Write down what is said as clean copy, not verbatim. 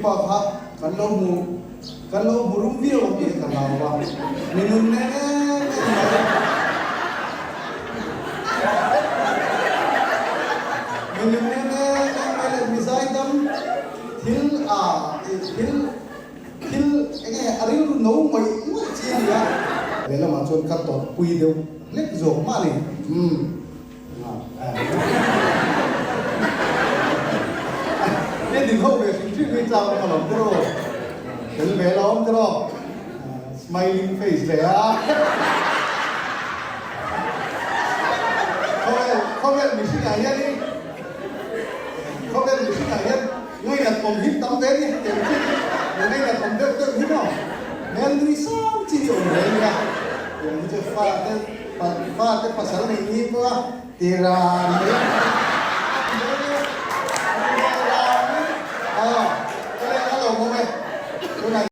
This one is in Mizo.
pa kha kan lo hmu kan lo hmu rum viau ang tih ka hlau a, mi nun nen em em mai. Mi nun nen em em mai leh mi zaidam thil a thil thil eng nge a rilru no ngawih ngawih chi a ni a. Lehlamah chuan ka tawrhpui deuh hlek zawk mah a ni. Umm. He ding ho ve hrim hrim hi tlak awm alawm te rawh. Tel ve la awm te rawh. Smiling face ve a. Khawvel khawvel mihringah hianin khawvel mihringah hian ngainat awm hi tam ve a ni hetiang chi hi ngainat awm deuh deuh hi maw hmel nui sang chi hi awm ve a nia. Tiang hi chu fate Fate pasal nei ni pawh a ti ran mai a.